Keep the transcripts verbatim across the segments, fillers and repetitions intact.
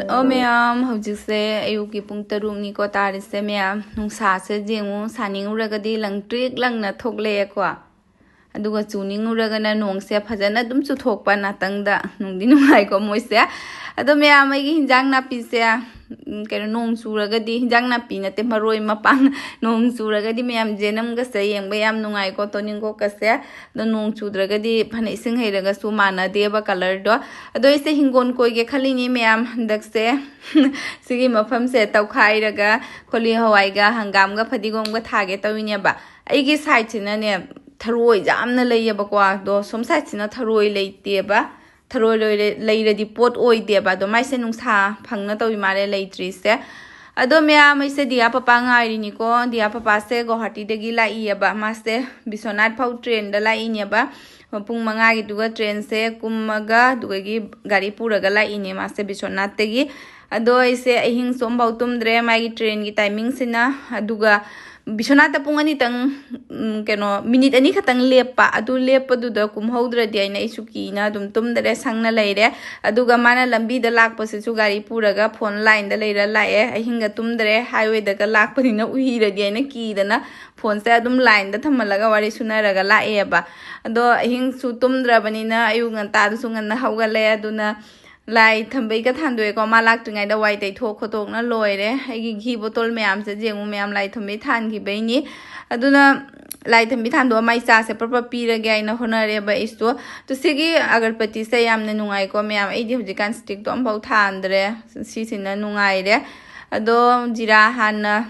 ꯑꯣ ꯃꯌꯥꯝ, ꯍꯧꯖꯤꯛꯁꯦ ꯑꯌꯨꯛꯀꯤ ꯄꯨꯡ ꯇꯔꯨꯛꯅꯤꯀꯣ ꯇꯥꯔꯤꯁꯦ꯫ ꯃꯌꯥꯝ, ꯅꯨꯡꯁꯥꯁꯦ ꯌꯦꯡꯉꯨ, ꯁꯥꯅꯤꯡꯉꯨꯔꯒꯗꯤ ꯂꯪ ꯇ꯭ꯔꯤꯛ ꯂꯪꯅ ꯊꯣꯛꯂꯛꯑꯦꯀꯣ, ꯑꯗꯨꯒ ꯆꯨꯅꯤꯡꯉꯨꯔꯒꯅ ꯅꯣꯡꯁꯦ ꯐꯖꯅ ꯑꯗꯨꯝ ꯆꯨꯊꯣꯛꯄ ꯅꯥꯇꯪꯗ꯫ ꯅꯨꯡꯗꯤ ꯅꯨꯡꯉꯥꯏꯀꯣ ꯃꯣꯏꯁꯦ꯫ ꯑꯗꯣ ꯃꯌꯥꯝ, ꯑꯩꯒꯤ ꯍꯤꯟꯖꯥꯡ ꯅꯥꯄꯤꯁꯦ, ꯎꯝ, ꯀꯩꯅꯣ, ꯅꯣꯡ ꯆꯨꯔꯒꯗꯤ, ꯍꯤꯟꯖꯥꯡ ꯅꯥꯄꯤ ꯅꯠꯇꯦ, ꯃꯔꯣꯏ ꯃꯄꯥꯡ, ꯅꯣꯡ ꯆꯨꯔꯒꯗꯤ ꯃꯌꯥꯝ ꯖꯦꯅꯝꯒꯁꯦ ꯌꯦꯡꯕ ꯌꯥꯝ ꯅꯨꯡꯉꯥꯏꯀꯣ, ꯇꯣꯅꯤꯡꯀꯣꯛꯀꯁꯦ꯫ ꯑꯗꯣ ꯅꯣꯡ ꯆꯨꯗ꯭ꯔꯒꯗꯤ ꯐꯅ ꯏꯁꯤꯡ ꯍꯩꯔꯒꯁꯨ ꯃꯥꯟꯅꯗꯦꯕ colourꯗꯣ꯫ ꯑꯗꯣ ꯑꯩꯁꯦ ꯍꯤꯡꯒꯣꯜ ꯀꯣꯏꯒꯦ ꯈꯜꯂꯤꯅꯤ ꯃꯌꯥꯝ, ꯍꯟꯗꯛꯁꯦ꯫ ꯁꯤꯒꯤ ꯃꯐꯝꯁꯦ ꯇꯧꯈꯥꯏꯔꯒ ꯀꯣꯂꯤ ꯍꯋꯥꯏꯒ ꯍꯪꯒꯥꯝꯒ ꯐꯗꯤꯒꯣꯝꯒ ꯊꯥꯒꯦ ꯇꯧꯔꯤꯅꯦꯕ꯫ ꯑꯩꯒꯤ sideꯁꯤꯅꯅꯦ ꯊꯔꯣꯏ ꯌꯥꯝꯅ ꯂꯩꯌꯦꯕꯀꯣ, ꯑꯗꯣ ꯁꯣꯝ sideꯁꯤꯅ ꯊꯔꯣꯏ ꯂꯩꯇꯦꯕ꯫ ꯊꯔꯣꯏ ꯂꯣꯏꯔꯦ-, ꯂꯩꯔꯗꯤ ꯄꯣꯠ ꯑꯣꯏꯗꯦꯕ꯫ ꯑꯗꯣ ꯃꯥꯏꯁꯦ ꯅꯨꯡꯁꯥ ꯐꯪꯅ ꯇꯧꯔꯤ ꯃꯥꯜꯂꯦ ꯂꯩꯇ꯭ꯔꯤꯁꯦ꯫ ꯑꯗꯣ ꯃꯌꯥꯝ, ꯑꯩꯁꯦ ꯗꯤꯌꯥ ꯄꯄꯥ ꯉꯥꯏꯔꯤꯅꯤꯀꯣ꯫ ꯗꯤꯌꯥ ꯄꯄꯥꯁꯦ ꯒꯧꯍꯥꯇꯤꯗꯒꯤ ꯂꯥꯛꯏꯌꯦꯕ꯫ ꯃꯥꯁꯦ ꯕꯤꯁ꯭ꯋꯅꯥꯊ ꯐꯥꯎ trainꯗ ꯂꯥꯛꯏꯅꯦꯕ꯫ ꯄꯨꯡ ꯃꯉꯥꯒꯤꯗꯨꯒ trainꯁꯦ ꯀꯨꯝꯃꯒ, ꯑꯗꯨꯗꯒꯤ ꯒꯥꯔꯤ ꯄꯨꯔꯒ ꯂꯥꯛꯏꯅꯦ ꯃꯥꯁꯦ ꯕꯤꯁ꯭ꯋꯅꯥꯊꯇꯒꯤ꯫ ꯑꯗꯣ ꯑꯩꯁꯦ ꯑꯍꯤꯡꯁꯨ ꯑꯃꯐꯥꯎ ꯇꯨꯝꯗ꯭ꯔꯦ ꯃꯥꯒꯤ trainꯒꯤ timingꯁꯤꯅ꯫ ꯑꯗꯨꯒ ꯕꯤꯁ꯭ꯋꯅꯥꯊꯇ ꯄꯨꯡ ꯑꯅꯤꯇꯪ, ꯎꯝ, ꯀꯩꯅꯣ, minute ꯑꯅꯤ ꯈꯛꯇꯪ ꯂꯦꯞꯄ꯫ ꯑꯗꯨ ꯂꯦꯞꯄꯗꯨꯗ ꯀꯨꯝꯍꯧꯗ꯭ꯔꯗꯤ ꯍꯥꯏꯅ ꯑꯩꯁꯨ ꯀꯤꯅ ꯑꯗꯨꯝ ꯇꯨꯝꯗ꯭ꯔꯦ, ꯁꯪꯅ ꯂꯩꯔꯦ꯫ ꯑꯗꯨꯒ ꯃꯥꯅ ꯂꯝꯕꯤꯗ ꯂꯥꯛꯄꯁꯤꯁꯨ ꯒꯥꯔꯤ ꯄꯨꯔꯒ phone lineꯗ ꯂꯩꯔ ꯂꯥꯛꯑꯦ꯫ ꯑꯍꯤꯡꯒ ꯇꯨꯝꯗ꯭ꯔꯦ, highwayꯗꯒ ꯂꯥꯛꯄꯅꯤꯅ ꯎꯏꯔꯗꯤ ꯍꯥꯏꯅ ꯀꯤꯗꯅ phoneꯁꯦ ꯑꯗꯨꯝ lineꯗ ꯊꯝꯍꯜꯂꯒ ꯋꯥꯔꯤ ꯁꯨꯅꯔꯒ ꯂꯥꯛꯑꯦꯕ꯫ ꯑꯗꯣ ꯑꯍꯤꯡꯁꯨ ꯇꯨꯝꯗ꯭ꯔꯕꯅꯤꯅ ꯑꯌꯨꯛ ꯉꯟꯇꯥꯗꯁꯨ ꯉꯟꯅ ꯍꯧꯒꯠꯂꯦ꯫ ꯑꯗꯨꯅ ꯂꯥꯏ ꯊꯝꯕꯩꯒ ꯊꯥꯟꯗꯣꯛꯑꯦꯀꯣ꯫ ꯃꯥ ꯂꯥꯛꯇ꯭ꯔꯤꯉꯩꯗ ꯋꯥꯏ ꯇꯩꯊꯣꯛ ꯈꯣꯠꯇꯣꯛꯅ ꯂꯣꯏꯔꯦ꯫ ꯑꯩꯒꯤ ꯘꯤ bottle ꯃꯌꯥꯝꯁꯦ ꯌꯦꯡꯉꯨ ꯃꯌꯥꯝ, ꯂꯥꯏ ꯊꯝꯕꯩ ꯊꯥꯟꯈꯤꯕꯩꯅꯤ꯫ ꯑꯗꯨꯅ ꯂꯥꯏ ꯊꯝꯕꯤ ꯊꯥꯟꯗꯣꯛꯑ ꯃꯥꯏ ꯆꯥꯁꯦ ꯄ꯭ꯔꯞ ꯄ꯭ꯔꯞ ꯄꯤꯔꯒꯦ ꯍꯥꯏꯅ ꯍꯣꯠꯅꯔꯦꯕ ꯑꯩꯁꯨ꯫ ꯑꯗꯣ ꯁꯤꯒꯤ ꯑꯒꯔꯕꯇꯤꯁꯦ ꯌꯥꯝꯅ ꯅꯨꯡꯉꯥꯏꯀꯣ ꯃꯌꯥꯝ꯫ ꯑꯩꯗꯤ ꯍꯧꯖꯤꯛꯀꯥꯟ stickꯇꯣ ꯑꯃꯐꯥꯎ ꯊꯥꯟꯗ꯭ꯔꯦ꯫ ꯁꯤꯁꯤꯅ ꯅꯨꯡꯉꯥꯏꯔꯦ꯫ ꯑꯗꯣ ꯖꯤꯔꯥ ꯍꯥꯟꯅ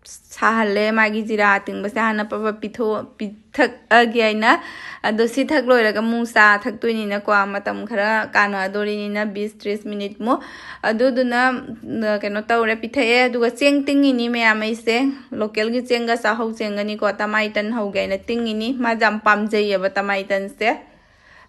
ꯁꯥꯍꯜꯂꯦ꯫ ꯃꯥꯒꯤ ꯖꯤꯔꯥ ꯑꯇꯤꯡꯕꯁꯦ ꯍꯥꯟꯅ ꯄ꯭ꯔꯞ ꯄ꯭ꯔꯞ ꯄꯤꯊꯣꯛ-, ꯄꯤꯊꯛꯑꯒꯦ ꯍꯥꯏꯅ꯫ ꯑꯗꯣ ꯁꯤ ꯊꯛ ꯂꯣꯏꯔꯒ ꯑꯃꯨꯛ ꯆꯥ ꯊꯛꯇꯣꯏꯅꯤꯅꯀꯣ, ꯃꯇꯝ ꯈꯔ ꯀꯥꯟꯅꯗꯣꯔꯤꯅꯤꯅ, ꯕꯤꯁ ꯇ꯭ꯔꯤꯁ minute ꯃꯨꯛ꯫ ꯑꯗꯨꯗꯨꯅ, ꯎꯝ, ꯀꯩꯅꯣ ꯇꯧꯔꯦ, ꯄꯤꯊꯛꯑꯦ꯫ ꯑꯗꯨꯒ ꯆꯦꯡ ꯇꯤꯡꯉꯤꯅꯤ ꯃꯌꯥꯝ ꯑꯩꯁꯦ꯫ Localꯒꯤ ꯆꯦꯡꯒ ꯆꯥꯛꯍꯧ ꯆꯦꯡꯒꯅꯤꯀꯣ, ꯇꯃꯥꯏ ꯇꯟ ꯍꯧꯒꯦ ꯍꯥꯏꯅ ꯇꯤꯡꯉꯤꯅꯤ꯫ ꯃꯥꯁꯦ ꯌꯥꯝ ꯄꯥꯝꯖꯩꯌꯦꯕ ꯇꯃꯥꯏ ꯇꯟꯁꯦ꯫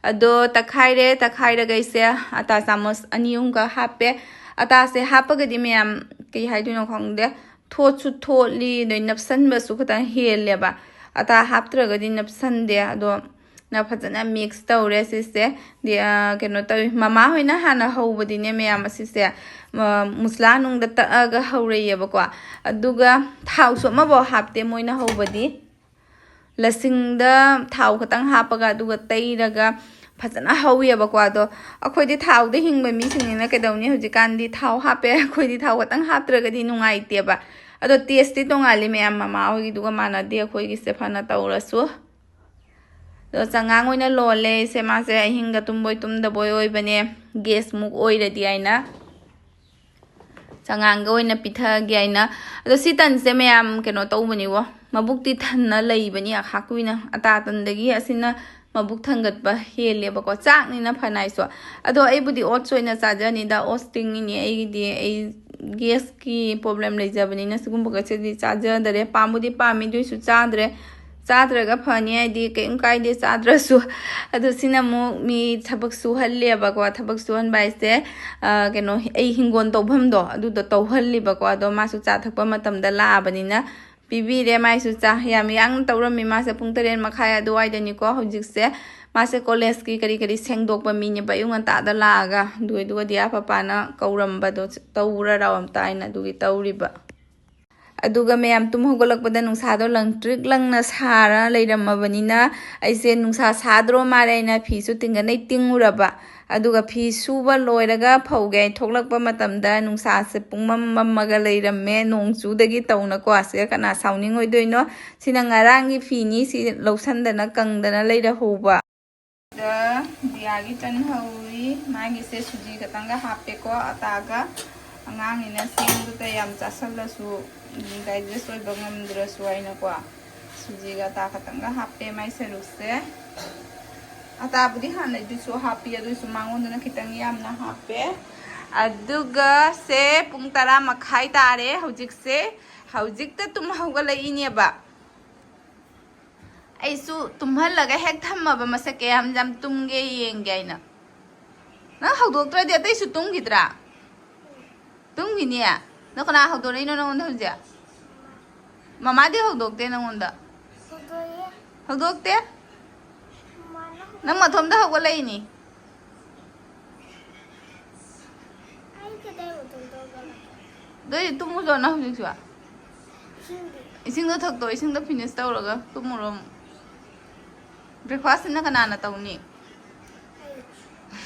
ꯑꯗꯣ ꯇꯛꯈꯥꯏꯔꯦ꯫ ꯇꯛꯈꯥꯏꯔꯒ ꯑꯩꯁꯦ ꯑꯇꯥ ꯆꯥꯃꯁ ꯑꯅꯤ ꯑꯍꯨꯝꯒ ꯍꯥꯞꯄꯦ꯫ ꯑꯇꯥꯁꯦ ꯍꯥꯞꯄꯒꯗꯤ ꯃꯌꯥꯝ, ꯀꯩ ꯍꯥꯏꯗꯣꯏꯅꯣ ꯈꯪꯗꯦ, ꯊꯣꯠꯁꯨ ꯊꯣꯠꯂꯤ, ꯑꯗꯩ ꯅꯞꯁꯟꯕꯁꯨ ꯈꯤꯇꯪ ꯍꯦꯜꯂꯦꯕ꯫ ꯑꯇꯥ ꯍꯥꯞꯇ꯭ꯔꯒꯗꯤ ꯅꯞꯁꯟꯗꯦ꯫ ꯑꯗꯣ ꯅ ꯐꯖꯅ ꯃꯤꯛꯁ ꯇꯧꯔꯦ ꯁꯤꯁꯦ꯫ ꯗꯤ, ꯑ, ꯀꯩꯅꯣ ꯇꯧꯋꯤ, ꯃꯃꯥ ꯍꯣꯏꯅ ꯍꯥꯟꯅ ꯍꯧꯕꯗꯤꯅꯦ ꯃꯌꯥꯝ, ꯑꯁꯤꯁꯦ, ꯑ, ꯃꯨꯁꯂꯥ ꯅꯨꯡꯗ ꯇꯛꯑꯒ ꯍꯧꯔꯛꯑꯦꯕꯀꯣ꯫ ꯑꯗꯨꯒ ꯊꯥꯎꯁꯨ ꯑꯃꯐꯥꯎ ꯍꯥꯞꯇꯦ ꯃꯣꯏꯅ ꯍꯧꯕꯗꯤ꯫ ꯂꯁꯤꯡꯗ ꯊꯥꯎ ꯈꯛꯇꯪ ꯍꯥꯞꯄꯒ ꯑꯗꯨꯒ ꯇꯩꯔꯒ ꯐꯖꯅ ꯍꯧꯋꯦꯕꯀꯣ꯫ ꯑꯗꯣ ꯑꯩꯈꯣꯏꯗꯤ ꯊꯥꯎꯗ ꯍꯤꯡꯕ ꯃꯤꯁꯤꯡꯅꯤꯅ ꯀꯩꯗꯧꯅꯤ, ꯍꯧꯖꯤꯛꯀꯥꯟꯗꯤ ꯊꯥꯎ ꯍꯥꯞꯄꯦ, ꯑꯩꯈꯣꯏꯗꯤ ꯊꯥꯎ ꯈꯛꯇꯪ ꯍꯥꯞꯇ꯭ꯔꯒꯗꯤ ꯅꯨꯡꯉꯥꯏꯇꯦꯕ꯫ ꯑꯗꯣ ꯇꯦꯁꯇꯤ ꯇꯣꯡꯉꯥꯜꯂꯤ ꯃꯌꯥꯝ, ꯃꯃꯥ ꯍꯣꯏꯒꯤꯗꯨꯒ ꯃꯥꯟꯅꯗꯦ ꯑꯩꯈꯣꯏꯒꯤꯁꯦ ꯐꯅ ꯇꯧꯔꯁꯨ꯫ ꯑꯗꯣ ꯆꯉꯥꯡ ꯑꯣꯏꯅ ꯂꯣꯜꯂꯦ ꯑꯩꯁꯦ꯫ ꯃꯥꯁꯦ ꯑꯍꯤꯡꯗ ꯇꯨꯝꯕꯣꯏ ꯇꯨꯝꯗꯕꯣꯏ ꯑꯣꯏꯕꯅꯦ, ꯒꯦꯁꯃꯨꯛ ꯑꯣꯏꯔꯗꯤ ꯍꯥꯏꯅ꯫ ꯆꯉꯥꯡꯒ ꯑꯣꯏꯅ ꯄꯤꯊꯛꯑꯒꯦ ꯍꯥꯏꯅ꯫ ꯑꯗꯣ ꯁꯤ ꯇꯟꯁꯦ ꯃꯌꯥꯝ ꯀꯩꯅꯣ ꯇꯧꯕꯅꯤꯀꯣ, ꯃꯕꯨꯛꯇꯤ ꯊꯟꯅ ꯂꯩꯕꯅꯤ ꯑꯩꯍꯥꯛꯀꯤ ꯑꯣꯏꯅ꯫ ꯑꯇꯥ ꯇꯟꯗꯒꯤ ꯑꯁꯤꯅ ꯃꯕꯨꯛ ꯊꯟꯒꯠꯄ ꯍꯦꯜꯂꯦꯕꯀꯣ, ꯆꯥꯛꯅꯤꯅ ꯐꯅꯥꯏꯁꯨ꯫ ꯑꯗꯣ ꯑꯩꯕꯨꯗꯤ ꯑꯣꯠꯁ ꯑꯣꯏꯅ ꯆꯥꯖꯅꯤꯗ, ꯑꯣꯠꯁ ꯇꯤꯡꯉꯤꯅꯤ ꯑꯩꯒꯤꯗꯤ꯫ ꯑꯩ ꯒꯦꯁꯀꯤ ꯄ꯭ꯔꯣꯕ꯭ꯂꯦꯝ ꯂꯩꯖꯕꯅꯤꯅ ꯁꯤꯒꯨꯝꯕꯒꯁꯤꯗꯤ ꯆꯥꯖꯗꯔꯦ꯫ ꯄꯥꯝꯕꯨꯗꯤ ꯄꯥꯝꯃꯤ, ꯑꯗꯨꯏꯁꯨ ꯆꯥꯗ꯭ꯔꯦ꯫ ꯆꯥꯗ꯭ꯔꯒ ꯐꯅꯤ ꯍꯥꯏꯗꯤ ꯀꯩꯝ ꯀꯥꯏꯗꯦ ꯆꯥꯗ꯭ꯔꯁꯨ꯫ ꯑꯗꯣ ꯁꯤꯅ ꯑꯃꯨꯛ ꯃꯤ ꯊꯕꯛ ꯁꯨꯍꯜꯂꯦꯕꯀꯣ꯫ ꯊꯕꯛ ꯁꯨꯍꯟꯕ ꯍꯥꯏꯁꯦ, ꯑ, ꯀꯩꯅꯣ, ꯑꯩ ꯍꯤꯡꯒꯣꯜ ꯇꯧꯐꯝꯗꯣ ꯑꯗꯨꯗ ꯇꯧꯍꯜꯂꯤꯕꯀꯣ꯫ ꯑꯗꯣ ꯃꯥꯁꯨ ꯆꯥ ꯊꯛꯄ ꯃꯇꯝꯗ ꯂꯥꯛꯑꯕꯅꯤꯅ ꯄꯤꯕꯤꯔꯦ ꯃꯥꯏꯁꯨ ꯆꯥ꯫ ꯌꯥꯝ ꯌꯥꯡꯅ ꯇꯧꯔꯝꯃꯤ ꯃꯥꯁꯦ꯫ ꯄꯨꯡ ꯇꯔꯦꯠ ꯃꯈꯥꯏ ꯑꯗꯨꯋꯥꯏꯗꯅꯤꯀꯣ ꯍꯧꯖꯤꯛꯁꯦ꯫ ꯃꯥꯁꯦ ꯀꯣꯂꯦꯖꯀꯤ ꯀꯔꯤ ꯀꯔꯤ ꯁꯦꯡꯗꯣꯛꯄ ꯃꯤꯅꯦꯕ, ꯑꯌꯨꯛ ꯉꯟꯇꯥꯗ ꯂꯥꯛꯑꯒ꯫ ꯑꯗꯨ, ꯑꯗꯨꯒ ꯗꯤꯌꯥ ꯄꯄꯥꯅ ꯀꯧꯔꯝꯕꯗꯣ, "ꯇꯧꯔ ꯂꯥꯛꯑꯣ ꯑꯝꯇ" ꯍꯥꯏꯅ ꯑꯗꯨꯒꯤ ꯇꯧꯔꯤꯕ꯫ ꯑꯗꯨꯒ ꯃꯌꯥꯝ ꯇꯨꯝ ꯍꯧꯒꯠꯂꯛꯄꯗ ꯅꯨꯡꯁꯥꯗꯣ ꯂꯪꯇ꯭ꯔꯤꯛ ꯂꯪꯅ ꯁꯥꯔ ꯂꯩꯔꯝꯃꯕꯅꯤꯅ ꯑꯩꯁꯦ ꯅꯨꯡꯁꯥ ꯁꯥꯗ꯭ꯔꯣ ꯃꯥꯜꯂꯦ ꯍꯥꯏꯅ ꯐꯤꯁꯨ ꯇꯤꯡꯒꯅꯩ ꯇꯤꯡꯉꯨꯔꯕ꯫ ꯑꯗꯨꯒ ꯐꯤ ꯁꯨꯕ ꯂꯣꯏꯔꯒ ꯐꯧꯒꯦ ꯍꯥꯏꯅ ꯊꯣꯛꯂꯛꯄ ꯃꯇꯝꯗ ꯅꯨꯡꯁꯥꯁꯦ ꯄꯨꯡꯃꯝ ꯃꯝꯃꯒ ꯂꯩꯔꯝꯃꯦ, ꯅꯣꯡ ꯆꯨꯗꯒꯤ ꯇꯧꯅꯀꯣ꯫ ꯑꯁꯤꯒ ꯀꯅꯥ ꯁꯥꯎꯅꯤꯡꯉꯣꯏꯗꯣꯏꯅꯣ? ꯁꯤꯅ ꯉꯔꯥꯡꯒꯤ ꯐꯤꯅꯤ, ꯁꯤ ꯂꯧꯁꯟꯗꯅ ꯀꯪꯗꯅ ꯂꯩꯔꯍꯧꯕ꯫ ꯗ ꯗꯤꯌꯥꯒꯤ ꯇꯟ ꯍꯧꯔꯤ꯫ ꯃꯥꯒꯤꯁꯦ ꯁꯨꯖꯤ ꯈꯛꯇꯪꯒ ꯍꯥꯞꯄꯦꯀꯣ, ꯑꯇꯥꯒ꯫ ꯑꯉꯥꯡꯅꯤꯅ ꯆꯦꯡꯗꯨꯗ ꯌꯥꯝ ꯆꯥꯁꯜꯂꯁꯨ ꯗꯥꯏꯖꯦꯁ ꯑꯣꯏꯕ ꯉꯝꯗ꯭ꯔꯁꯨ ꯍꯥꯏꯅꯀꯣ, ꯁꯨꯖꯤꯒ ꯑꯇꯥ ꯈꯛꯇꯪꯒ ꯍꯥꯞꯄꯦ ꯃꯥꯏ ꯁꯔꯨꯛꯁꯦ꯫ ꯑꯇꯥꯕꯨꯗꯤ ꯍꯥꯟꯅꯩꯗꯨꯁꯨ ꯍꯥꯞꯄꯤ, ꯑꯗꯨꯏꯁꯨ ꯃꯉꯣꯟꯗꯅ ꯈꯤꯇꯪ ꯌꯥꯝꯅ ꯍꯥꯞꯄꯦ꯫ ꯑꯗꯨꯒ ꯁꯦ ꯄꯨꯡ ꯇꯔꯥ ꯃꯈꯥꯏ ꯇꯥꯔꯦ ꯍꯧꯖꯤꯛꯁꯦ꯫ ꯍꯧꯖꯤꯛꯇ ꯇꯨꯝ ꯍꯧꯒꯠꯂꯛꯏꯅꯦꯕ꯫ ꯑꯩꯁꯨ ꯇꯨꯝꯍꯜꯂꯒ ꯍꯦꯛ ꯊꯝꯃꯕ, ꯃꯁꯦ ꯀꯌꯥꯝ ꯌꯥꯝ ꯇꯨꯝꯒꯦ ꯌꯦꯡꯒꯦ ꯍꯥꯏꯅ꯫ ꯅꯪ ꯍꯧꯗꯣꯛꯇ꯭ꯔꯗꯤ ꯑꯇꯩꯁꯨ ꯇꯨꯝꯈꯤꯗ꯭ꯔꯥ? ꯇꯨꯝꯈꯤꯅꯤ꯫ ꯅꯪ ꯀꯅꯥ ꯍꯧꯗꯣꯔꯛꯏꯅꯣ ꯅꯪꯉꯣꯟꯗ ꯍꯧꯖꯤꯛ? ꯃꯃꯥꯗꯤ ꯍꯧꯗꯣꯛꯇꯦ ꯅꯪꯉꯣꯟꯗ? ꯍꯧꯗꯣꯛꯑꯦ꯫ ꯍꯧꯗꯣꯛꯇꯦ? ꯅꯪ ꯃꯊꯣꯝꯗ ꯍꯧꯒꯠꯂꯛꯏꯅꯤ꯫ ꯑꯩ ꯀꯗꯥꯏ ꯃꯇꯣꯟ ꯇꯧꯔꯒ ꯑꯗꯨꯏꯗꯤ ꯇꯨꯝꯃꯨꯔꯣ ꯅꯪ ꯍꯧꯖꯤꯛꯁꯨ꯫ ꯏꯁꯤꯡꯗꯤ ꯏꯁꯤꯡꯗꯣ ꯊꯛꯇꯣ, ꯏꯁꯤꯡꯗꯣ ꯐꯤꯅꯤꯁ ꯇꯧꯔꯒ ꯇꯨꯝꯃꯨꯔꯣ ꯑꯃꯨꯛ꯫ ꯕ꯭ꯔꯦꯛꯐꯥꯁꯁꯤꯅ ꯀꯅꯥꯅ ꯇꯧꯅꯤ? ꯑꯩ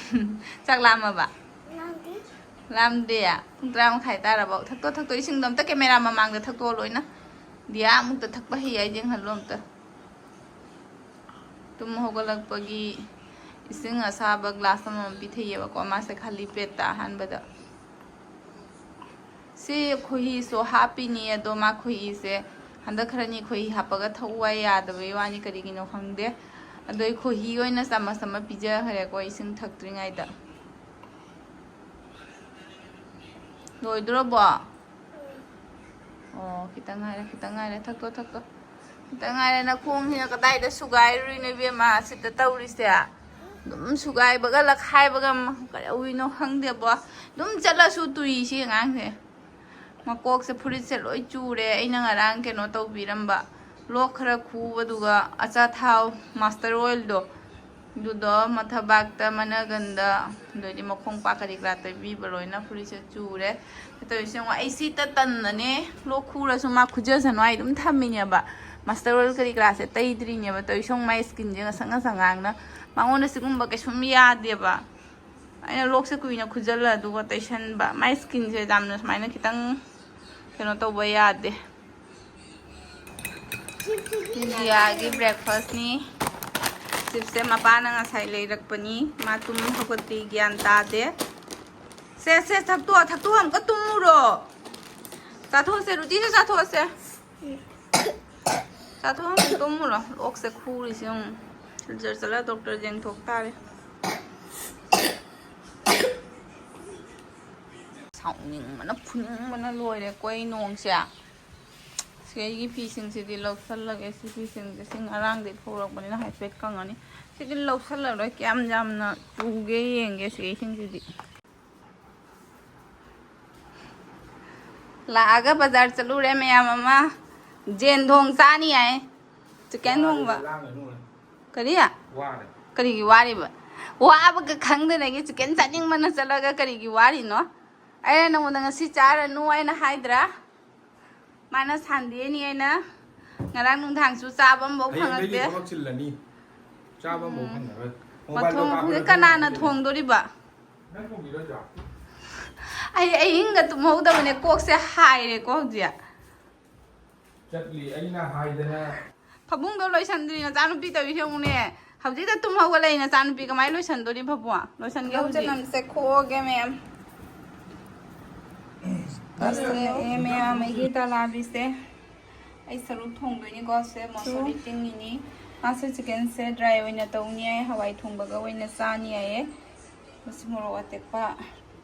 ꯆꯥꯛ ꯂꯥꯝꯃꯕ? ꯂꯥꯝꯗꯦ꯫ ꯂꯥꯝꯗꯦ꯫ ꯄꯨꯡ ꯇꯔꯥ ꯃꯈꯥꯏ ꯇꯥꯔꯕꯣ? ꯊꯛꯇꯣ, ꯊꯛꯇꯣ, ꯏꯁꯤꯡꯗꯣ ꯑꯝꯇ ꯀꯦꯃꯦꯔꯥ ꯃꯃꯥꯡꯗ ꯊꯛꯇꯣꯛꯑꯣ ꯂꯣꯏꯅ꯫ ꯗꯤꯌꯥ ꯑꯃꯨꯛꯇ ꯊꯛꯄ ꯍꯩ ꯍꯥꯏ ꯌꯦꯡꯍꯜꯂꯣ ꯑꯝꯇ꯫ ꯇꯨꯝ ꯍꯧꯒꯠꯂꯛꯄꯒꯤ ꯏꯁꯤꯡ ꯑꯁꯥꯕ ꯒ꯭ꯂꯥꯁ ꯑꯃꯃꯝ ꯄꯤꯊꯩꯌꯦꯕꯀꯣ, ꯃꯥꯁꯦ ꯈꯥꯂꯤ ꯄꯦꯠꯇ ꯑꯍꯥꯟꯕꯗ꯫ ꯁꯤ ꯈꯣꯏꯍꯤꯁꯨ ꯍꯥꯞꯄꯤꯅꯤ, ꯑꯗꯣ ꯃꯥ ꯈꯣꯏꯍꯤꯁꯦ ꯍꯟꯗꯛ ꯈꯔꯅꯤ ꯈꯣꯏꯍꯤ ꯍꯥꯞꯄꯒ ꯊꯛꯎ ꯍꯥꯏ ꯌꯥꯗꯕꯩ ꯋꯥꯅꯤ, ꯀꯔꯤꯒꯤꯅꯣ ꯈꯪꯗꯦ꯫ ꯑꯗꯣ ꯑꯩ ꯈꯣꯏꯍꯤ ꯑꯣꯏꯅ ꯆꯥꯃꯁ ꯑꯃ ꯄꯤꯖꯈ꯭ꯔꯦꯀꯣ, ꯏꯁꯤꯡ ꯊꯛꯇ꯭ꯔꯤꯉꯩꯗ꯫ ꯂꯣꯏꯗ꯭ꯔꯣꯕꯣ? ꯑꯣ, ꯈꯤꯇꯪ ꯉꯥꯏꯔꯦ, ꯈꯤꯇꯪ ꯉꯥꯏꯔꯦ꯫ ꯊꯛꯇꯣ, ꯊꯛꯇꯣ꯫ ꯈꯤꯇꯪ ꯉꯥꯏꯔꯦ꯫ ꯅꯈꯣꯡꯁꯤꯅ ꯀꯗꯥꯏꯗ ꯁꯨꯒꯥꯏꯔꯨꯔꯤꯅꯣ, ꯏꯕꯦꯝꯃ? ꯁꯤꯗ ꯇꯧꯔꯤꯁꯦ꯫ ꯑꯗꯨꯝ ꯁꯨꯒꯥꯏꯕꯒ ꯂꯛꯈꯥꯏꯕꯒ ꯃ-, ꯀꯩꯗꯧꯔꯤꯅꯣ ꯈꯪꯗꯦꯕꯣ꯫ ꯑꯗꯨꯝ ꯆꯠꯂꯁꯨ ꯇꯨꯏ ꯁꯤ ꯑꯉꯥꯡꯁꯦ꯫ ꯃꯀꯣꯛꯁꯦ, ꯐꯨꯔꯤꯠꯁꯦ ꯂꯣꯏ ꯆꯨꯔꯦ꯫ ꯑꯩꯅ ꯉꯔꯥꯡ ꯀꯩꯅꯣ ꯇꯧꯕꯤꯔꯝꯕ, ꯂꯣꯛ ꯈꯔ ꯈꯨꯕꯗꯨꯒ ꯑꯆꯥꯊꯥꯎ ꯃꯥꯁꯇꯔ ꯑꯣꯏꯜꯗꯣ, ꯑꯗꯨꯗꯣ ꯃꯊꯕꯥꯛꯇ, ꯃꯅꯒꯟꯗ, ꯑꯗꯩꯗꯤ ꯃꯈꯣꯡ ꯄꯥꯛ ꯀꯔꯤ ꯀꯔꯥ ꯇꯩꯕꯤꯕ ꯂꯣꯏꯅ ꯐꯨꯔꯤꯠꯁꯦ ꯆꯨꯔꯦ꯫ ꯇꯧꯔꯤꯁꯦ ꯌꯦꯡꯉꯣ, ꯑꯩ ꯁꯤ ꯇꯠ ꯇꯟꯅꯅꯦ, ꯂꯣꯛ ꯈꯨꯔꯁꯨ ꯃꯥ ꯈꯨꯖꯁꯅꯨ ꯍꯥꯏ ꯑꯗꯨꯝ ꯊꯝꯃꯤꯅꯦꯕ꯫ ꯃꯥꯁꯇꯔ ꯑꯣꯏꯜ ꯀꯔꯤ ꯀꯔꯥꯁꯦ ꯇꯩꯗ꯭ꯔꯤꯅꯦꯕ꯫ ꯇꯧꯔꯤꯁꯦ ꯌꯦꯡꯉꯣ, ꯃꯥꯏ ꯁ꯭ꯀꯤꯟꯁꯦ ꯉꯁꯪ ꯉꯁꯪ ꯉꯥꯡꯅ꯫ ꯃꯉꯣꯟꯗ ꯁꯤꯒꯨꯝꯕ ꯀꯩꯁꯨꯝ ꯌꯥꯗꯦꯕ꯫ ꯑꯩꯅ ꯂꯣꯛꯁꯦ ꯀꯨꯏꯅ ꯈꯨꯖꯜꯂ ꯑꯗꯨꯒ ꯇꯩꯁꯟꯕ꯫ ꯃꯥꯏ ꯁ꯭ꯀꯤꯟꯁꯦ ꯌꯥꯝꯅ ꯁꯨꯃꯥꯏꯅ ꯈꯤꯇꯪ ꯀꯩꯅꯣ ꯇꯧꯕ ꯌꯥꯗꯦ꯫ ꯏꯟꯗꯤꯌꯥꯒꯤ ꯕ꯭ꯔꯦꯛꯐꯥꯁꯅꯤ꯫ ꯆꯤꯞꯁꯦ ꯃꯄꯥꯅ ꯉꯁꯥꯏ ꯂꯩꯔꯛꯄꯅꯤ꯫ ꯃꯥ ꯇꯨꯝ ꯍꯧꯒꯠꯇ꯭ꯔꯤ, ꯒ꯭ꯌꯥꯟ ꯇꯥꯗꯦ꯫ ꯁꯦ, ꯁꯦ, ꯊꯛꯇꯣꯛꯑꯣ, ꯊꯛꯇꯣꯛꯑꯣ, ꯑꯃꯨꯛꯀ ꯇꯨꯝꯃꯨꯔꯣ꯫ ꯆꯥꯊꯣꯛꯑꯁꯦ, ꯔꯨꯇꯤꯁꯦ ꯆꯥꯊꯣꯛꯑꯁꯦ꯫ ꯆꯥꯊꯣꯛꯑꯣ, ꯑꯃꯨꯛ ꯇꯨꯝꯃꯨꯔꯣ꯫ ꯑꯣꯛꯁꯦ ꯈꯨꯔꯤꯁꯦ ꯌꯦꯡꯉꯨ꯫ ꯁꯤꯜꯆꯔ ꯆꯠꯂ ꯗꯣꯛꯇꯔ ꯌꯦꯡꯊꯣꯛ ꯇꯥꯔꯦ꯫ ꯁꯥꯎꯅꯤꯡꯕꯅ ꯐꯨꯅꯤꯡꯕꯅ ꯂꯣꯏꯔꯦ ꯀꯣꯏ ꯅꯣꯡꯁꯦ꯫ ꯁꯤ ꯑꯩꯒꯤ ꯐꯤꯁꯤꯡꯁꯤꯗꯤ ꯂꯧꯁꯜꯂꯒꯦ꯫ ꯁꯤ ꯐꯤꯁꯤꯡꯁꯦ ꯁꯤ ꯉꯔꯥꯡꯗꯩ ꯐꯧꯔꯛꯄꯅꯤꯅ ꯍꯥꯏꯐꯦꯠ ꯀꯪꯉꯅꯤ꯫ ꯁꯤꯗꯤ ꯂꯧꯁꯜꯂꯔꯣꯏ꯫ ꯀꯌꯥꯝ ꯌꯥꯝꯅ ꯆꯨꯒꯦ ꯌꯦꯡꯒꯦ ꯁꯤ ꯏꯁꯤꯡꯁꯤꯗꯤ꯫ ꯂꯥꯛꯑꯒ ꯕꯖꯥꯔ ꯆꯠꯂꯨꯔꯦ ꯃꯌꯥꯝ ꯑꯃ꯫ ꯖꯦꯟ ꯊꯣꯡ ꯆꯥꯅꯤ ꯍꯥꯏ꯫ ꯆꯤꯀꯦꯟ ꯊꯣꯡꯕ꯫ ꯂꯥꯡꯒꯅꯨ꯫ ꯀꯔꯤ? ꯋꯥꯔꯦ꯫ ꯀꯔꯤꯒꯤ ꯋꯥꯔꯤꯕ? ꯋꯥꯕꯒ ꯈꯪꯗꯅꯒꯤ ꯆꯤꯀꯟ ꯆꯥꯅꯤꯡꯕꯅ ꯆꯠꯂꯒ ꯀꯔꯤꯒꯤ ꯋꯥꯔꯤꯅꯣ? ꯑꯩꯅ ꯅꯉꯣꯟꯗ ꯉꯁꯤ ꯆꯥꯔꯅꯨ ꯑꯩꯅ ꯍꯥꯏꯗ꯭ꯔꯥ? ꯃꯥꯅ ꯁꯟꯗꯦꯅꯤ ꯑꯩꯅ ꯉꯔꯥꯡ ꯅꯨꯡꯗꯥꯡꯁꯨ ꯆꯥꯕ ꯑꯃꯐꯥꯎ ꯍꯌꯦꯡꯗꯩꯗꯤ ꯐꯪꯉꯛꯇꯦ꯫ ꯊꯕꯛ ꯆꯤꯜꯂꯅꯤ꯫ ꯆꯥꯕ ꯑꯃꯐꯥꯎ ꯎꯝ꯫ ꯐꯪꯉꯔꯣꯏ꯫ ꯃꯣꯕꯥꯏꯜꯗꯣ ꯃꯊꯣꯡ ꯀꯥꯞꯄꯒ ꯈꯪꯗꯦ ꯀꯅꯥꯅ ꯊꯝꯃꯒ ꯊꯣꯡꯗꯣꯔꯤꯕ? ꯅꯪ ꯊꯣꯡꯕꯤꯔꯣꯏꯗ꯭ꯔꯣ? ꯑꯩ ꯑꯍꯤꯡꯒ ꯇꯨꯝꯍꯧꯗꯕꯅꯦ, ꯀꯣꯛꯁꯦ ꯍꯥꯏꯔꯦꯀꯣ ꯍꯧꯖꯤꯛ꯫ ꯆꯠꯂꯤ ꯑꯩꯅ ꯍꯥꯏꯗꯅ꯫ ꯐꯃꯨꯡꯗꯣ ꯂꯣꯏꯁꯟꯗ꯭ꯔꯤ ꯅꯆꯥꯅꯨꯄꯤ ꯇꯧꯔꯤꯁꯦ ꯌꯦꯡꯉꯨꯅꯦ꯫ ꯍꯧꯖꯤꯛꯇ ꯇꯨꯝ ꯍꯧꯒꯠꯂꯛꯏ ꯅꯆꯥꯅꯨꯄꯤ ꯀꯃꯥꯏꯅ ꯂꯣꯏꯁꯟꯗꯣꯔꯤ ꯐꯕꯨꯡ? ꯂꯣꯏꯁꯟꯒꯦ ꯇꯤꯜꯍꯧ ꯍꯧꯖꯤꯛ꯫ ꯆꯅꯝꯁꯦ ꯈꯣꯛꯑꯒꯦ ꯃꯌꯥꯝ꯫ ꯀꯛꯁꯜꯂꯛꯑꯦ ꯃꯌꯥꯝ ꯑꯩꯒꯤ ꯇꯂꯥꯕꯤꯁꯦ꯫ ꯑꯩ ꯁꯔꯨꯛ ꯊꯣꯡꯗꯣꯏꯅꯤꯀꯣ꯫ ꯁꯦ ꯃꯁꯣꯔꯤ ꯇꯤꯡꯉꯤꯅꯤ꯫ ꯃꯥꯁꯦ ꯆꯤꯀꯟꯁꯦ ꯗ꯭ꯔꯥꯏ ꯑꯣꯏꯅ ꯇꯧꯅꯤ ꯍꯥꯏꯌꯦ, ꯍꯋꯥꯏ ꯊꯣꯡꯕꯒ ꯑꯣꯏꯅ ꯆꯥꯅꯤ ꯍꯥꯏꯌꯦ꯫ ꯃꯁꯤ ꯃꯣꯔꯣꯛ ꯑꯇꯦꯛꯄ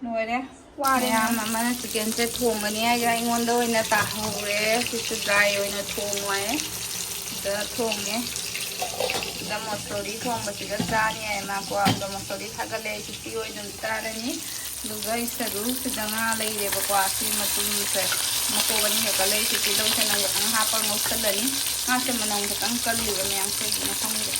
ꯂꯣꯏꯔꯦ꯫ ꯋꯥꯔꯦ ꯃꯌꯥꯝ ꯃꯌꯥꯝ꯫ ꯑꯃꯅ ꯆꯤꯀꯟꯁꯦ ꯊꯣꯡꯒꯅꯤ ꯍꯥꯏꯒ ꯑꯩꯉꯣꯟꯗ ꯑꯣꯏꯅ ꯇꯥꯍꯧꯔꯦ꯫ ꯁꯤꯁꯨ ꯗ꯭ꯔꯥꯏ ꯑꯣꯏꯅ ꯊꯣꯡꯉꯨ ꯍꯥꯏꯌꯦ꯫ ꯁꯤꯗ ꯊꯣꯡꯉꯦ꯫ ꯁꯤꯗ ꯃꯁꯣꯔꯤ ꯊꯣꯡꯕꯁꯤꯒ ꯆꯥꯅꯤ ꯍꯥꯏꯌꯦ ꯃꯥꯀꯣ꯫ ꯑꯗꯣ ꯃꯁꯣꯔꯤ ꯊꯥꯒꯠꯂꯦ꯫ ꯑꯩꯁꯨ ꯁꯤ ꯑꯣꯏꯅ ꯑꯗꯨꯝ ꯆꯥꯔꯅꯤ꯫ ꯑꯗꯨꯒ ꯑꯩ ꯁꯔꯨꯁꯤꯗ ꯉꯥ ꯂꯩꯔꯦꯕꯀꯣ꯫ ꯑꯁꯤ ꯃꯇꯨꯝꯁꯦ ꯃꯀꯣꯛ ꯑꯅꯤ ꯈꯛꯇ ꯂꯩ꯫ ꯁꯤ ꯇꯤꯜꯍꯧ ꯆꯅꯝ ꯈꯛꯇꯪ ꯍꯥꯞꯄ ꯉꯧꯁꯜꯂꯅꯤ꯫ ꯉꯥꯁꯦ ꯃꯅꯝ ꯈꯛꯇꯪ ꯀꯜꯂꯤꯕ ꯃꯌꯥꯝ ꯀꯩꯒꯤꯅꯣ ꯈꯪꯗꯦ꯫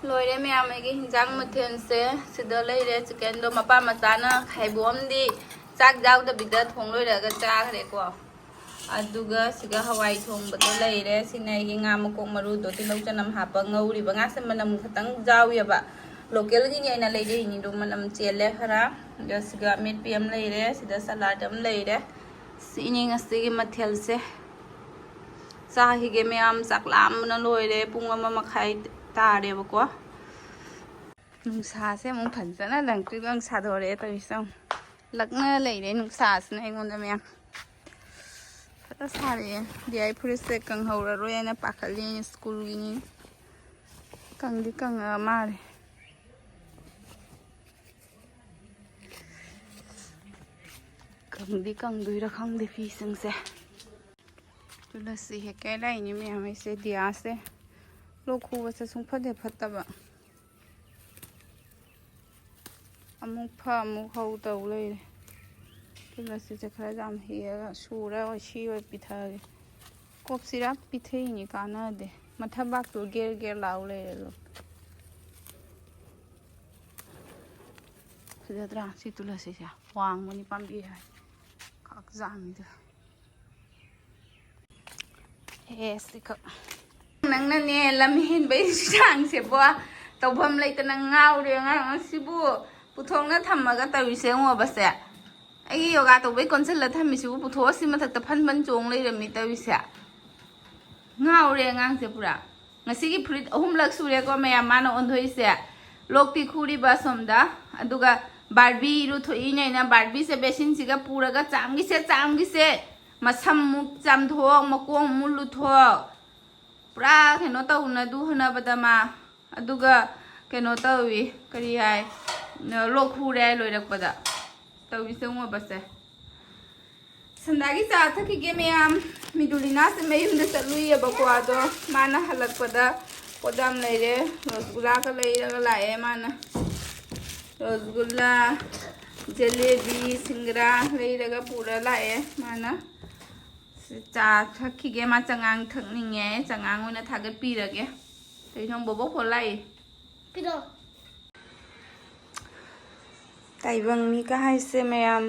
ꯂꯣꯏꯔꯦ ꯃꯌꯥꯝ ꯑꯩꯒꯤ ꯍꯤꯟꯖꯥꯡ ꯃꯊꯦꯜꯁꯦ꯫ ꯁꯤꯗ ꯂꯩꯔꯦ ꯆꯤꯀꯟꯗꯣ꯫ ꯃꯄꯥ ꯃꯆꯥꯅ ꯈꯥꯏꯕꯣꯛꯑꯝꯗꯤ ꯆꯥꯛ ꯌꯥꯎꯗꯕꯤꯗ ꯊꯣꯡ ꯂꯣꯏꯔꯒ ꯆꯥꯈ꯭ꯔꯦꯀꯣ꯫ ꯑꯗꯨꯒ ꯁꯤꯒ ꯍꯋꯥꯏ ꯊꯣꯡꯕꯗꯣ ꯂꯩꯔꯦ꯫ ꯁꯤꯅ ꯑꯩꯒꯤ ꯉꯥ ꯃꯀꯣꯛ ꯃꯔꯨꯗꯣ ꯇꯤꯜꯍꯧ ꯆꯅꯝ ꯍꯥꯞꯄ ꯉꯧꯔꯤꯕ꯫ ꯉꯥꯁꯦ ꯃꯅꯝ ꯈꯛꯇꯪ ꯌꯥꯎꯋꯦꯕ꯫ ꯂꯣꯀꯦꯜꯒꯤꯅꯤ ꯑꯩꯅ ꯂꯩꯔꯛꯏꯅꯤꯗꯣ ꯃꯅꯝ ꯆꯦꯜꯂꯦ ꯈꯔ꯫ ꯑꯗ ꯁꯤꯒ ꯑꯃꯦꯠꯄꯤ ꯑꯃ ꯂꯩꯔꯦ꯫ ꯁꯤꯗ ꯁꯂꯥꯗ ꯑꯃ ꯂꯩꯔꯦ꯫ ꯁꯤꯅꯤ ꯉꯁꯤꯒꯤ ꯃꯊꯦꯜꯁꯦ꯫ ꯆꯥꯈꯤꯒꯦ ꯃꯌꯥꯝ, ꯆꯥꯛ ꯂꯥꯝꯕꯅ ꯂꯣꯏꯔꯦ꯫ ꯄꯨꯡ ꯑꯃ ꯃꯈꯥꯏ ꯇꯥꯔꯦꯕꯀꯣ꯫ ꯅꯨꯡꯁꯥꯁꯦ ꯑꯃꯨꯛ ꯐꯖꯅ ꯂꯪꯇ꯭ꯔꯤꯛ ꯂꯪ ꯁꯥꯗꯣꯔꯛꯑꯦ ꯇꯧꯔꯤꯁꯦ ꯌꯦꯡꯉꯨ꯫ ꯂꯛꯅ ꯂꯩꯔꯦ ꯅꯨꯡꯁꯥꯁꯤꯅ ꯑꯩꯉꯣꯟꯗ ꯃꯌꯥꯝ꯫ ꯐꯖꯅ ꯁꯥꯔꯛꯑꯦ꯫ ꯗꯤ ꯑꯥꯏ ꯐꯨꯔꯤꯠꯁꯦ ꯀꯪꯍꯧꯔꯔꯣꯏ ꯍꯥꯏꯅ ꯄꯥꯈꯠꯂꯤ ꯁ꯭ꯀꯨꯜꯒꯤꯅꯤ꯫ ꯀꯪꯗꯤ ꯀꯪꯉ ꯃꯥꯜꯂꯦ꯫ ꯀꯪꯗꯤ ꯀꯪꯗꯣꯏꯔꯥ ꯈꯪꯗꯦ ꯐꯤꯁꯤꯡꯁꯦ꯫ ꯇꯨꯂꯁꯤ ꯍꯦꯛꯀꯦ ꯂꯥꯛꯏꯅꯤ ꯃꯌꯥꯝ ꯑꯩꯁꯦ꯫ ꯗꯤꯌꯥꯁꯦ ꯂꯣꯛ ꯈꯨꯕꯁꯦ ꯁꯨꯡꯐꯠ ꯍꯦꯛ ꯐꯠꯇꯕ꯫ ꯑꯃꯨꯛ ꯐ ꯑꯃꯨꯛ ꯍꯧ ꯇꯧ ꯂꯩꯔꯦ꯫ ꯇꯨꯂꯁꯤꯁꯦ ꯈꯔ ꯌꯥꯝ ꯍꯦꯛꯑꯒ ꯁꯨꯔ ꯁꯤ ꯑꯣꯏ ꯄꯤꯊꯛꯑꯒꯦ꯫ ꯀꯣꯛ ꯆꯤꯔꯥꯛ ꯄꯤꯊꯛꯏꯅꯤ, ꯀꯥꯟꯅꯗꯦ꯫ ꯃꯊꯕꯥꯛꯇꯣ ꯒꯦꯔ ꯒꯦꯔ ꯂꯥꯎ ꯂꯩꯔꯦ꯫ ꯂꯣ, ꯐꯖꯗ꯭ꯔꯥ ꯁꯤ ꯇꯨꯂꯁꯤꯁꯦ? ꯋꯥꯡꯕꯅꯤ ꯄꯥꯝꯕꯤ ꯍꯥꯏ꯫ ꯀꯥꯛ ꯖꯥꯝꯅꯤꯗ꯫ ꯑꯦ, ꯁꯤꯈꯛ꯫ ꯅꯪꯅꯅꯦ, ꯂꯝ ꯍꯦꯟꯕꯩ ꯆꯥꯡꯁꯦꯕꯣ, ꯇꯧꯐꯝ ꯂꯩꯇꯅ ꯉꯥꯎꯔꯦ ꯑꯉꯥꯡ ꯑꯁꯤꯕꯨ꯫ ꯄꯨꯊꯣꯛꯅ ꯊꯝꯃꯒ ꯇꯧꯔꯤꯁꯦ ꯌꯦꯡꯉꯣꯕꯁꯦ꯫ ꯑꯩꯒꯤ ꯌꯣꯒꯥ ꯇꯧꯕꯩ ꯀꯣꯟꯁꯤꯜꯂ ꯊꯝꯃꯤꯁꯤꯕꯨ ꯄꯨꯊꯣꯛꯑ ꯁꯤ ꯃꯊꯛꯇ ꯐꯟ ꯐꯟ ꯆꯣꯡ ꯂꯩꯔꯝꯃꯤ ꯇꯧꯔꯤꯁꯦ꯫ ꯉꯥꯎꯔꯦ ꯑꯉꯥꯡꯁꯦ ꯄꯨꯔꯥ꯫ ꯉꯁꯤꯒꯤ ꯐꯨꯔꯤꯠ ꯑꯍꯨꯝꯂꯛ ꯁꯨꯔꯦꯀꯣ ꯃꯌꯥꯝ ꯃꯥꯅ ꯑꯣꯟꯊꯣꯛꯏꯁꯦ꯫ ꯂꯣꯛꯇꯤ ꯈꯨꯔꯤꯕ ꯑꯁꯣꯝꯗ꯫ ꯑꯗꯨꯒ ꯕꯥꯔꯕꯤ ꯏꯔꯨꯊꯣꯛꯏꯅꯦ ꯑꯩꯅ꯫ ꯕꯥꯔꯕꯤꯁꯦ ꯕꯦꯁꯤꯟꯁꯤꯒ ꯄꯨꯔꯒ ꯆꯥꯝꯈꯤꯁꯦ, ꯆꯥꯝꯈꯤꯁꯦ꯫ ꯃꯁꯝ ꯃꯨꯛ ꯆꯥꯝꯊꯣꯛ, ꯃꯀꯣꯡ ꯃꯨꯛ ꯂꯨꯊꯣꯛ꯫ ꯄꯨꯔꯥ ꯀꯩꯅꯣ ꯇꯧꯅꯗꯨ ꯍꯣꯠꯅꯕꯗ ꯃꯥ꯫ ꯑꯗꯨꯒ ꯀꯩꯅꯣ ꯇꯧꯏ, ꯀꯔꯤ ꯍꯥꯏ, ꯂꯣꯛ ꯈꯨꯔꯦ ꯍꯥꯏ ꯂꯣꯏꯔꯛꯄꯗ꯫ ꯇꯧꯔꯤꯁꯦ ꯌꯦꯡꯉꯣꯕꯁꯦ꯫ ꯁꯟꯗꯥꯒꯤ ꯆꯥ ꯊꯛꯈꯤꯒꯦ ꯃꯌꯥꯝ꯫ ꯃꯤꯗꯨꯂꯤꯅꯥꯁꯦ ꯃꯌꯨꯝꯗ ꯆꯠꯂꯨꯏꯌꯦꯕꯀꯣ, ꯑꯗꯣ ꯃꯥꯅ ꯍꯜꯂꯛꯄꯗ ꯄꯣꯠ ꯌꯥꯝ ꯂꯩꯔꯦ꯫ ꯔꯣꯁꯒꯨꯂꯥꯒ ꯂꯩꯔꯒ ꯂꯥꯛꯑꯦ ꯃꯥꯅ꯫ ꯔꯣꯁꯒꯨꯂꯥ, ꯖꯦꯂꯦꯕꯤ, ꯁꯤꯡꯒꯔꯥ ꯂꯩꯔꯒ ꯄꯨꯔ ꯂꯥꯛꯑꯦ ꯃꯥꯅ꯫ ꯁꯤ ꯆꯥ ꯊꯛꯈꯤꯒꯦ, ꯃꯥ ꯆꯉꯥꯡ ꯊꯛꯅꯤꯡꯉꯦ꯫ ꯆꯉꯥꯡ ꯑꯣꯏꯅ ꯊꯥꯒꯠꯄꯤꯔꯒꯦ꯫ ꯀꯩꯅꯣ ꯕꯣꯕꯣꯛ ꯐꯣꯟ ꯂꯥꯛꯏ꯫ ꯄꯤꯔꯛꯑꯣ꯫ ꯇꯥꯏꯕꯪ ꯃꯤꯒ ꯍꯥꯏꯁꯦ ꯃꯌꯥꯝ,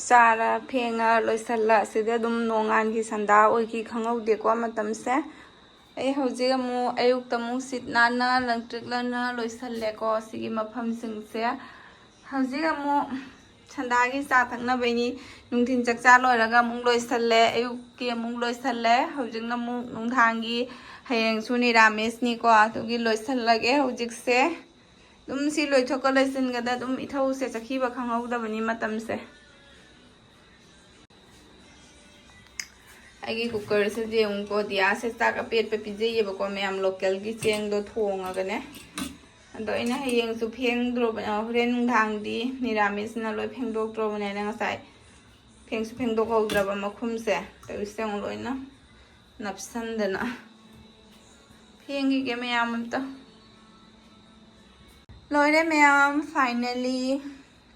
ꯆꯥꯔ ꯐꯦꯡꯉ ꯂꯣꯏꯁꯜꯂ, ꯑꯁꯤꯗ ꯑꯗꯨꯝ ꯅꯣꯡꯉꯥꯟꯈꯤ ꯁꯟꯗꯥ ꯑꯣꯏꯈꯤ ꯈꯪꯍꯧꯗꯦꯀꯣ ꯃꯇꯝꯁꯦ꯫ ꯑꯩ ꯍꯧꯖꯤꯛ ꯑꯃꯨꯛ ꯑꯌꯨꯛꯇ ꯑꯃꯨꯛ ꯁꯤꯠ ꯅꯥꯟꯅ ꯂꯪꯇ꯭ꯔꯤꯛ ꯂꯪꯅ ꯂꯣꯏꯁꯜꯂꯦꯀꯣ ꯁꯤꯒꯤ ꯃꯐꯝꯁꯤꯡꯁꯦ꯫ ꯍꯧꯖꯤꯛ ꯑꯃꯨꯛ ꯁꯟꯗꯥꯒꯤ ꯆꯥ ꯊꯛꯅꯕꯩꯅꯤ꯫ ꯅꯨꯡꯊꯤꯟ ꯆꯥꯛꯆꯥ ꯂꯣꯏꯔꯒ ꯑꯃꯨꯛ ꯂꯣꯏꯁꯜꯂꯦ, ꯑꯌꯨꯛꯀꯤ ꯑꯃꯨꯛ ꯂꯣꯏꯁꯜꯂꯦ꯫ ꯍꯧꯖꯤꯛꯅ ꯑꯃꯨꯛ ꯅꯨꯡꯗꯥꯡꯒꯤ, ꯍꯌꯦꯡꯁꯨ ꯅꯤꯔꯥꯃꯤꯁꯅꯤꯀꯣ, ꯑꯗꯨꯒꯤ ꯂꯣꯏꯁꯜꯂꯒꯦ ꯍꯧꯖꯤꯛꯁꯦ꯫ ꯑꯗꯨꯝ ꯁꯤ ꯂꯣꯏꯊꯣꯛꯀ ꯂꯣꯏꯁꯤꯟꯒꯗ ꯑꯗꯨꯝ ꯏꯊꯧꯁꯦ ꯆꯠꯈꯤꯕ ꯈꯪꯍꯧꯗꯕꯅꯤ ꯃꯇꯝꯁꯦ꯫ ꯑꯩꯒꯤ ꯀꯨꯀꯔꯁꯤꯗꯤ ꯑꯃꯨꯛꯀꯣ ꯗꯤꯌꯥꯁꯦ ꯆꯥꯛ ꯑꯄꯦꯠꯄ ꯄꯤꯖꯩꯌꯦꯕꯀꯣ ꯃꯌꯥꯝ, ꯂꯣꯀꯦꯜꯒꯤ ꯆꯦꯡꯗꯣ ꯊꯣꯡꯉꯒꯅꯦ꯫ ꯑꯗꯣ ꯑꯩꯅ ꯍꯌꯦꯡꯁꯨ ꯐꯦꯡꯗ꯭ꯔꯣꯕ-, ꯑ, ꯍꯣꯔꯦꯟ ꯅꯨꯡꯗꯥꯡꯗꯤ ꯅꯤꯔꯥꯃꯤꯁꯅ ꯂꯣꯏ ꯐꯦꯡꯗꯣꯛꯇ꯭ꯔꯣꯕꯅꯦ꯫ ꯑꯩꯅ ꯉꯁꯥꯏ ꯐꯦꯡꯁꯨ ꯐꯦꯡꯗꯣꯛꯍꯧꯗ꯭ꯔꯕ ꯃꯈꯨꯝꯁꯦ꯫ ꯇꯧꯔꯤꯁꯦ ꯌꯦꯡꯉꯨ ꯂꯣꯏꯅ ꯅꯞꯁꯟꯗꯅ꯫ ꯐꯦꯡꯈꯤꯒꯦ ꯃꯌꯥꯝ ꯑꯝꯇ꯫ ꯂꯣꯏꯔꯦ ꯃꯌꯥꯝ, finally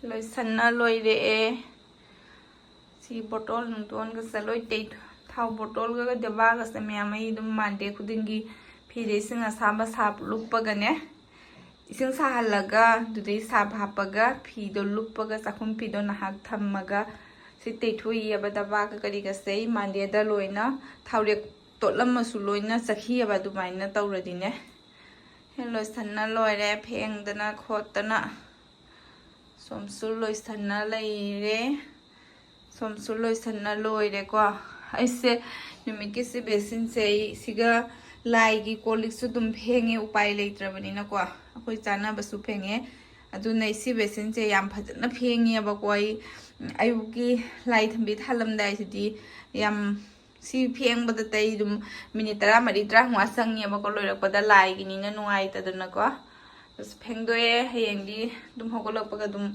ꯂꯣꯏꯁꯟꯅ ꯂꯣꯏꯔꯛꯑꯦ꯫ ꯁꯤ ꯕꯣꯇꯜ ꯅꯨꯡꯇꯣꯟꯒꯁꯦ ꯂꯣꯏ ꯇꯩ-, ꯊꯥꯎ ꯕꯣꯇꯜꯒ ꯗꯕꯥꯒꯁꯦ ꯃꯌꯥꯝ ꯑꯩ ꯑꯗꯨꯝ ꯃꯟꯗꯦ ꯈꯨꯗꯤꯡꯒꯤ ꯐꯤꯗ ꯏꯁꯤꯡ ꯑꯁꯥꯕ ꯁꯥꯞ ꯂꯨꯞꯄꯒꯅꯦ, ꯏꯁꯤꯡ ꯁꯥꯍꯜꯂꯒ ꯑꯗꯨꯗꯩ ꯁꯥꯞ ꯍꯥꯞꯄꯒ ꯐꯤꯗꯣ ꯂꯨꯞꯄꯒ ꯆꯥꯛꯈꯨꯝ ꯐꯤꯗꯣ ꯉꯥꯏꯍꯥꯛ ꯊꯝꯃꯒ ꯁꯤ ꯇꯩꯊꯣꯛꯏꯑꯕ ꯗꯕꯥꯒ ꯀꯔꯤꯒꯁꯦ ꯑꯩ ꯃꯟꯗꯦꯗ ꯂꯣꯏꯅ ꯊꯥꯎꯔꯦꯛ ꯇꯣꯠꯂꯝꯃꯁꯨ ꯂꯣꯏꯅ ꯆꯠꯈꯤꯑꯕ ꯑꯗꯨꯃꯥꯏꯅ ꯇꯧꯔꯗꯤꯅꯦ꯫ ꯍꯦ ꯂꯣꯏꯁꯟꯅ ꯂꯣꯏꯔꯦ ꯐꯦꯡꯗꯅ ꯈꯣꯠꯇꯅ꯫ ꯁꯣꯝꯁꯨ ꯂꯣꯏꯁꯟꯅ ꯂꯩꯔꯦ꯫ ꯁꯣꯝꯁꯨ ꯂꯣꯏꯁꯟꯅ ꯂꯣꯏꯔꯦꯀꯣ꯫ ꯑꯩꯁꯦ ꯅꯨꯃꯤꯠꯀꯤ ꯁꯤ ꯕꯦꯁꯤꯟꯁꯦ ꯑꯩ ꯁꯤꯒ ꯂꯥꯏꯒꯤ ꯀꯣꯜ ꯂꯤꯛꯁꯨ ꯑꯗꯨꯝ ꯐꯦꯡꯉꯦ, ꯎꯄꯥꯏ ꯂꯩꯇ꯭ꯔꯕꯅꯤꯅꯀꯣ꯫ ꯑꯩꯈꯣꯏ ꯆꯥꯅꯕꯁꯨ ꯐꯦꯡꯉꯦ꯫ ꯑꯗꯨꯅ ꯑꯩ ꯁꯤ ꯕꯦꯁꯤꯟꯁꯦ ꯌꯥꯝ ꯐꯖꯅ ꯐꯦꯡꯉꯦꯕꯀꯣ꯫ ꯑꯩ ꯑꯌꯨꯛꯀꯤ ꯂꯥꯏ ꯊꯝꯕꯤ ꯊꯥꯜꯂꯝꯗꯥꯏꯁꯤꯗꯤ ꯌꯥꯝ ꯁꯤ ꯐꯦꯡꯕꯗ ꯑꯩ ꯑꯗꯨꯝ ꯃꯤꯅꯤꯠ ꯇꯔꯥꯃꯔꯤ ꯇꯔꯥꯃꯉꯥ ꯆꯪꯉꯦꯕꯀꯣ꯫ ꯂꯣꯏꯔꯛꯄꯗ ꯂꯥꯏꯒꯤꯅꯤꯅ ꯅꯨꯡꯉꯥꯏꯇꯗꯅꯀꯣ꯫ ꯑꯁ, ꯐꯦꯡꯗꯣꯛꯑꯦ꯫ ꯍꯌꯦꯡꯗꯤ ꯑꯗꯨꯝ ꯍꯧꯒꯠꯂꯛꯄꯒ ꯑꯗꯨꯝ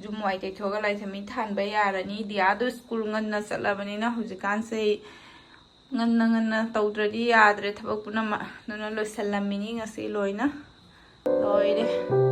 ꯌꯨꯝ ꯋꯥꯏ ꯇꯩꯊꯣꯛꯑꯒ ꯂꯥꯏ ꯊꯝꯕꯤ ꯊꯥꯟꯕ ꯌꯥꯔꯅꯤ꯫ ꯗꯤꯌꯥꯗꯣ ꯁ꯭ꯀꯨꯜ ꯉꯟꯅ ꯆꯠꯂꯕꯅꯤꯅ ꯍꯧꯖꯤꯛꯀꯥꯟꯁꯦ ꯑꯩ ꯉꯟꯅ ꯉꯟꯅ ꯇꯧꯗ꯭ꯔꯗꯤ ꯌꯥꯗ꯭ꯔꯦ ꯊꯕꯛ ꯄꯨꯝꯅꯃꯛ꯫ ꯑꯗꯨꯅ ꯂꯣꯏꯁꯜꯂꯝꯃꯤꯅꯤ ꯉꯁꯤ ꯂꯣꯏꯅ꯫ ꯂꯣꯏꯔꯦ꯫